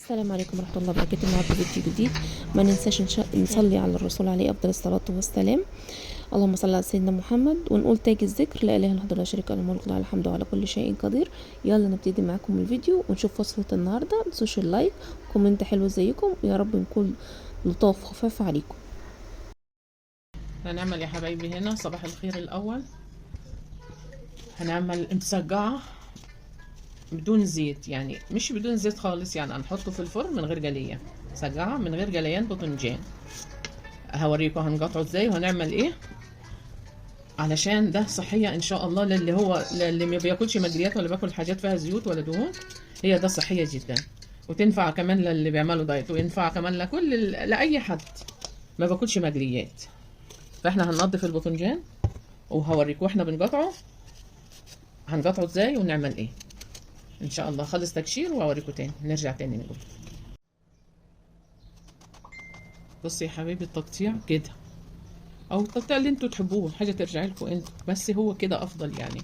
السلام عليكم ورحمة الله وبركاته. النهارده فيديو جديد. ما ننساش نصلي على الرسول عليه افضل الصلاة والسلام. اللهم صل على سيدنا محمد، ونقول تاج الذكر لا اله الا الله لا شريك له، الملك له الحمد على كل شيء قدير. يلا نبتدي معاكم الفيديو ونشوف وصفة النهارده. متنسوش ال like comment حلو زيكم، يا رب نكون لطاف خفاف عليكم. هنعمل يا حبايبي هنا صباح الخير. الأول هنعمل مسقعة بدون زيت، يعني مش بدون زيت خالص، يعني هنحطه في الفرن من غير جلية. مسقعة من غير جليان باذنجان. هوريكم هنقطعه ازاي وهنعمل ايه، علشان ده صحية ان شاء الله للي هو للي ما بياكلش مقليات ولا بياكل حاجات فيها زيوت ولا دهون. هي ده صحية جدا، وتنفع كمان للي بيعملوا دايت، وينفع كمان لكل لأي حد ما باكلش مقليات. فاحنا هننضف الباذنجان وهوريكم واحنا بنقطعه هنقطعه ازاي ونعمل ايه ان شاء الله. خلص تقشير واوريكم تاني، نرجع تاني نقول. بصي يا حبايبي التقطيع كده، او التقطيع اللي انتوا تحبوه، حاجة ترجع لكم انتوا، بس هو كده افضل. يعني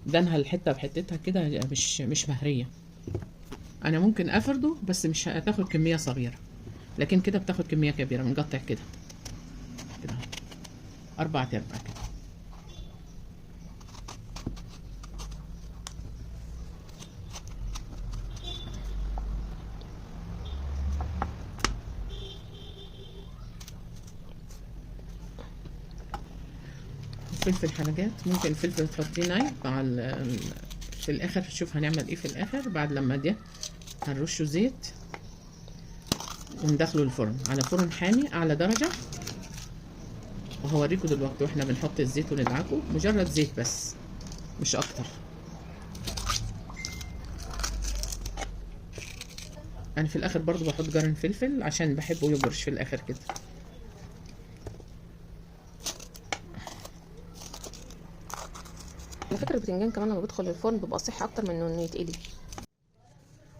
دانها الحتة بحتتها كده، مش مهريه. انا ممكن افرده بس مش هتاخد كمية صغيرة، لكن كده بتاخد كمية كبيرة. بنقطع كده كده 4 ارباع كده. فلفل حلقات، ممكن فلفل تحطيه ناي مع في الاخر. شوف هنعمل ايه في الاخر بعد لما ده هنرشه زيت وندخله الفرن على فرن حامي اعلى درجه. وهوريكم دلوقتي واحنا بنحط الزيت وندعكه، مجرد زيت بس مش اكتر. انا في الاخر برضو بحط قرن فلفل عشان بحبه يبرش في الاخر كده. على فكرة الباذنجان كمان لما بيدخل الفرن بيبقى صحي اكتر من انه يتقلي،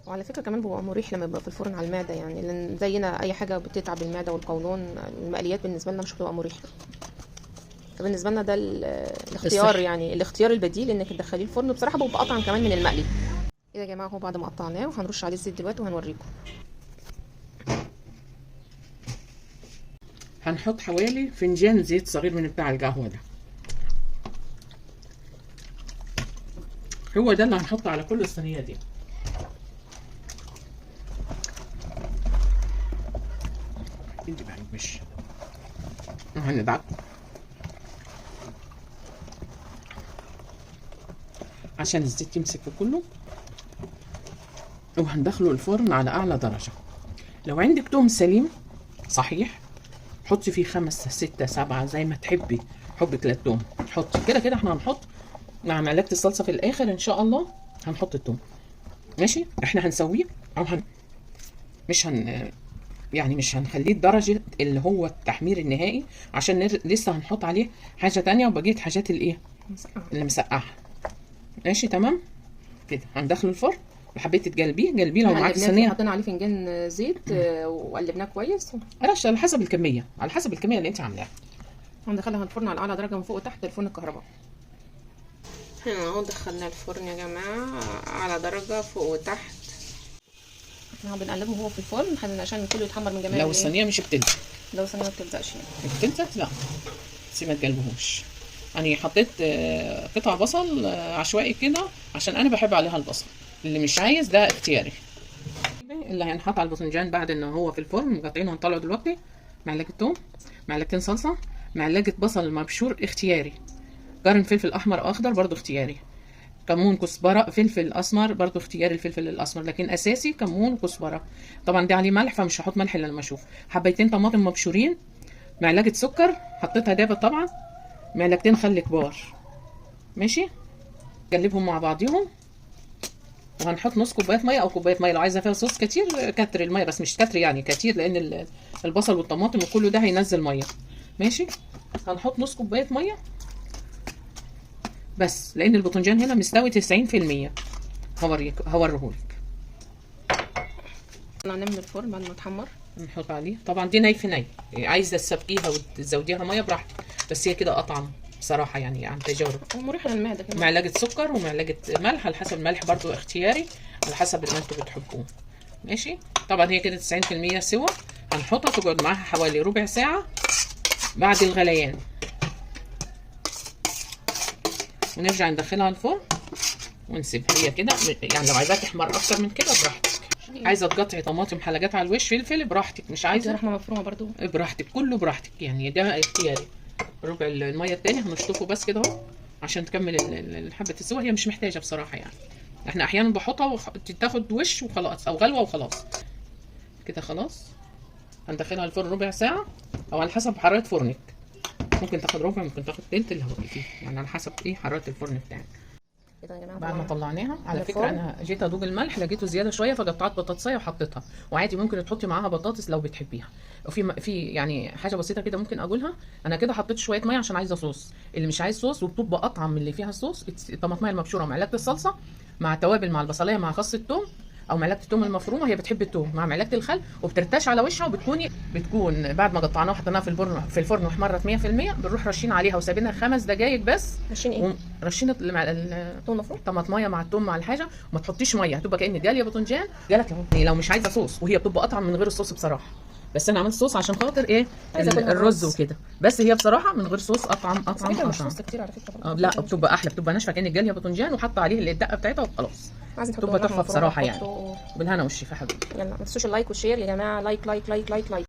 وعلى فكرة كمان بيبقى مريح لما يبقى في الفرن على المعدة، يعني لان زينا اي حاجة بتتعب المعدة والقولون، المقليات بالنسبة لنا مش بتبقى مريحه. فبالنسبه لنا ده الاختيار، الصحي. يعني الاختيار البديل انك تدخليه الفرن، بصراحة بيبقى اطعم كمان من المقلي. كده يا جماعة اهو بعد ما قطعناه وهنرش عليه الزيت دلوقتي وهنوريكم. هنحط حوالي فنجان زيت صغير من بتاع القهوة، ده هو ده اللي هنحطه على كل الصينية دي. انت بقى مش هندعك عشان الزيت يمسك في كله، وهندخله الفرن على اعلى درجه. لو عندك توم سليم صحيح حطي فيه 5 6 7 زي ما تحبي، حبك للتوم حطي كده كده. احنا هنحط مع معلقه الصلصه في الاخر ان شاء الله، هنحط التوم ماشي. احنا هنسويه او مش هن يعني مش هنخليه درجه اللي هو التحمير النهائي، عشان لسه هنحط عليه حاجة تانية وبقية حاجات الايه اللي مسقعه. ماشي تمام كده. هندخله الفرن. وحبيتي تقلبيه قلبية لو معاكي صينية. حطينا عليه فنجان زيت وقلبناه كويس. رشه على حسب الكمية، على حسب الكمية اللي انت عاملاها. هندخلها الفرن على اعلى درجه من فوق وتحت، الفرن الكهرباء. هنا اهو دخلنا الفرن يا جماعة على درجه فوق وتحت. احنا بنقلبه وهو في الفرن عشان كله يتحمر من جميع. لو الصينية مش بتلزق، لو الصينية ما بتلزقش يعني بتلزق لا بس ما تقلبهوش. يعني حطيت قطع بصل عشوائي كده عشان انا بحب عليها البصل، اللي مش عايز ده اختياري. اللي هينحط على الباذنجان بعد ان هو في الفرن مقطعينه هنطلعه دلوقتي: معلقه توم، معلقتين صلصه، معلقه بصل مبشور اختياري، قرن فلفل احمر او اخضر برضو اختياري، كمون كزبره، فلفل اسمر برضو اختياري الفلفل الاسمر، لكن اساسي كمون وكزبره. طبعا ده عليه ملح فمش هحط ملح الا لما اشوف. حبيتين طماطم مبشورين، معلقه سكر حطيتها دابت طبعا، معلقتين خل كبار. ماشي قلبهم مع بعضيهم. وهنحط نص كوباية مية او كوباية مية، لو عايزه فيها صوص كتير كتر المية، بس مش كتر يعني كتير، لان البصل والطماطم وكله ده هينزل مية. ماشي هنحط نص كوباية مية بس، لان الباذنجان هنا مستوي 90%. هوريهولك. طلعناه من الفرن بعد ما اتحمر نحط عليه طبعا دي ني في ني، عايزه تسبكيها وتزوديها مية براحتك، بس هي كده اطعم بصراحة يعني عن تجارب، ومريحه للمعدة كمان. معلقه سكر ومعلقة ملح على حسب، الملح برضو اختياري على حسب اللي انتوا بتحبوه. ماشي طبعا هي كده 90% سوا. هنحطها تقعد معاها حوالي ربع ساعة بعد الغليان، ونرجع ندخلها الفرن ونسيبها هي كده. يعني لو عايزاها تحمر اكتر من كده براحتك. عايزه تقطعي طماطم حلقات على الوش، فلفل براحتك، مش عايزه لحمه مفرومه برضو براحتك، كله براحتك، يعني ده اختياري. ربع المية التاني هنشطفه بس كده اهو عشان تكمل حبه السوا. هي مش محتاجه بصراحة، يعني احنا احيانا بحطها وتاخد وش وخلاص، او غلوه وخلاص كده. خلاص هندخلها الفرن ربع ساعة او على حسب حرارة فرنك، ممكن تاخد ربع، ممكن تاخد تلت، اللي هو فيه يعني على حسب ايه حرارة الفرن بتاعك. بعد ما طلعناها على فكرة انا جيت ادوق الملح لقيته زيادة شوية، فقطعت بطاطسيه وحطيتها. وعادي ممكن تحطي معاها بطاطس لو بتحبيها. وفي يعني حاجة بسيطة كده ممكن اقولها، انا كده حطيت شوية مية عشان عايزه صوص. اللي مش عايز صوص وبتبقى اطعم من اللي فيها صوص، الطماطميه المبشوره ومعلقة الصلصه مع التوابل مع البصليه مع خس الثوم او معلقه الثوم المفرومه، هي بتحب الثوم، مع معلقه الخل، وبترتاش على وشها. وبتكون بعد ما قطعناها وحطيناها في الفرن واحمرت 100%، بنروح رشين عليها وسايبينها 5 دقائق بس. رشين ايه؟ رشين الثوم المفروم، الطماطميه مع الثوم مع الحاجة، وما تحطيش مية، هتبقى كأن جالية باذنجان جالك اهو. لو مش عايزه صوص، وهي بتبقى اطعم من غير الصوص بصراحة، بس انا عملت صوص عشان خاطر ايه الرز وكده، بس هي بصراحة من غير صوص اطعم اطعم. مش صوص كتير على فكرة. لا بتبقى احلى، بتبقى ناشفة كأن جالية باذنجان وحاطه عليه الدقة بتاعتها وخلاص. تبقى تحفة بصراحة يعني. بالهنا والشفا حبيبي. يلا ما تنسوش ال like وال share يا جماعة، like like like like like.